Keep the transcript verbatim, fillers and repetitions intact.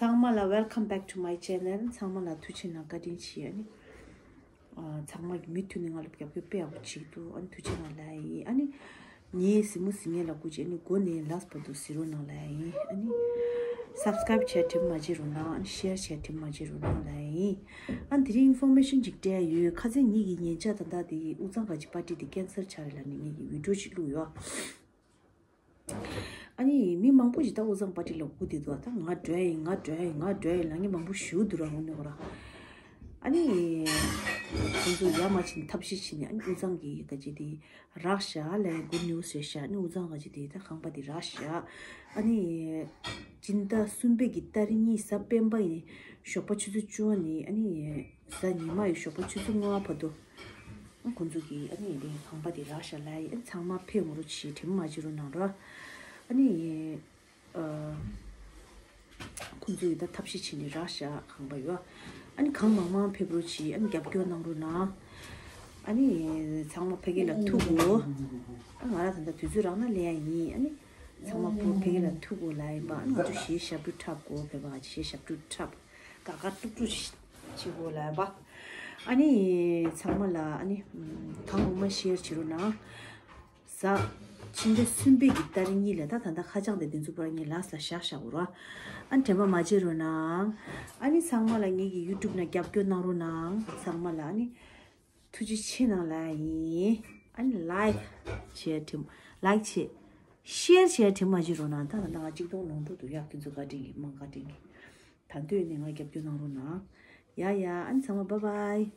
ཚང་མ་ལ་welcome back to my channel. ཚང་མ་ལ་ཐུགས་རྗེ་གནང་བཀའ་དྲིན་ཆེ། ཨ་ནི། ཨ། ཚང་མ་གི་མུ་མཐུད་ནས་ང་ལ་རྒྱབ་སྐྱོར་དཔེ་ཡག་པོ་བྱེད་འདུག་ཨ་ནི་ཐུགས་རྗེ་གནང་ལབ་ཡིན། ཨ་ནི། ངའི་གཟིགས་མོ་གཟིགས་མཁན་ལ་སྐུ་མཁྱེན། ཨ་ནི་འགོ་ནས་last བར་དུ་གཟིགས་རོགས་གནང་ལབ་ཡིན། ཨ་ནི། subscribe བྱས་དྲན་མ་བརྗེད་རོགས་གནང་། ཨ་ནི་share བྱས་དྲན་མ་བརྗེད་རོགས་གནང་ལབ་ཡིན། ཨ་ནི་དེ་རིང་information ཅིག་སྤྲད་ཡོད། ཁ་སང་ངེད་ཀྱི་ཉེ་ཆར་ད་ལྟ་དེ་དབུས་གཙང་ག་ཅི་པར་ཊི་དེ་cancel ཆགས་རེད་ལབ་ནས་ངེད་ཀྱི་video ཅིག་བླུགས་ཡོད། ཨ་ནི་མི་མང་པོ་ཞིག་ད་དབུས་གཙང་པར་ཊི་ལ་སྒུག་བསྡད་འདུག་ད་ང་འགྲོ་ཡ་ཡིན། ང་འགྲོ་ཡ་ཡིན། ང་འགྲོ་ཡ་ཡིན་ལབ་མཁན་མང་པོ་ཞིག་འདུག་ར། འོ་ནི་འོ་ར། ཨ་ནི་ཁོང་ཚོ་ཡར་མར་ཕྱིན་ཐབས་ཤེས་བྱས་ནས། ཨ་ནི་དབུས་གཙང་གི་ག་ཅི་དེ་རག་ཤག་ལབ། good news རེད་ཤག་ཨ་ནི་དབུས་གཙང་ག་ཅི་དེ་ད་ཁང་པ་དེ་རག་ཤག་ཨ་ནི་སྤྱི་ཟླ་གསུམ་པའི་གི་ཏ་རིག་གཉིས་གཟའ་སྤེན་པ་ཡི་ཞོགས་པ་ཆུ་ཚོད་བཅུ་པ་ནས། ཨ་ནི་གཟའ་ཉི་མ་ཡི་ཞོགས་པ་ཆུ་ཚོད་ལྔ་བར་དུ། ཨ་ཁོང་ཚོ་གི་ཨ་ནི་དེ་ཁང་པ་དེ་རག་ཤག་ལབ་ཡིན། ཨ་ནི་ཚང་མ་ཕེབས་ཡོང་རོགས་བྱེད། དྲན་མ་བརྗེད་རོགས་གནང་རོགས། ཨ་ནི་ཨ་ཁོང་ཚོ་གི་ད་ཐབས་ཤེས་བྱས་ནས་རག་ཤག་ཁང་པ་ཡོད། ཨ་ནི་གང་མང་མང་ཕེབས་རོགས་བྱེད། ཨ་ནི་རྒྱབ་སྐྱོར་གནང་རོགས་གནང་། ཨ་ནི་ཚང་མ་ཕ་གི་ལ་ཐུག་གོ་ཨ་ང་རང་ད་ལྟ་དུས་ཚོད་རག་ན་སླེབས་ཡ་ཡིན། ཨ་ནི་ཚང་མ་ཕ་གི་ལ་ཐུག་གོ་ལབ་ཡིན་པ། ཨ་ནི་ང་ཚོ་གཞས་ཞབས་བྲོ་འཁྲབ་གོ་ཕེབས་པ། གཞས་ཞབས་བྲོ་འཁྲབ། དགའ་དགའ་སྤྲོ་སྤྲོ་བྱེད་དགོས་ལབ་པ། ཨ་ནི་ཚང་མ་ལ་ཨ་ནི་གང་མང་མང་share བྱེད་རོགས་གནང་། གཟའ་ཕྱི་ཟླ་གསུམ་པའི་གི་ཏ་རིག་གཉིས་ལ། ད་ད་ལྟ་ཁ་བྱང་དེ་དེ་ཚོ་པར་ངས་last ལ་བཞག་བཞག་གོ་ར། ཨ་ནི་དྲན་པ་མ་བརྗེད་རོགས་གནང་། ཨ་ནི་ཚང་མ་ལ་ངེད་ཀྱི་YouTube ནང་རྒྱབ་སྐྱོར་གནང་རོགས་གནང་། ཚང་མ་ལ་ཨ་ནི་ཐུགས་རྗེ་ཆེ་གནང་ལབ་ཡིན། ཨ་ནི་like བྱེད་དྲན། like བྱེད། share བྱེད་དྲན་མ་བརྗེད་རོགས་གནང་། ད་ད་ལྟ་ང་གཅིག་སྟོང་ལོངས་འགྲོ་འདུག་ཡ། ཁྱོད་ཚོ་བཀའ་དྲིན་གྱིས། མང་བཀའ་དྲིན་གྱིས། ད་འདོད་ནས་ང་རྒྱབ་སྐྱོར་གནང་རོགས་གནང་། ཡ་ཡ། ཨ་ནི་ཚང་མ་bye bye།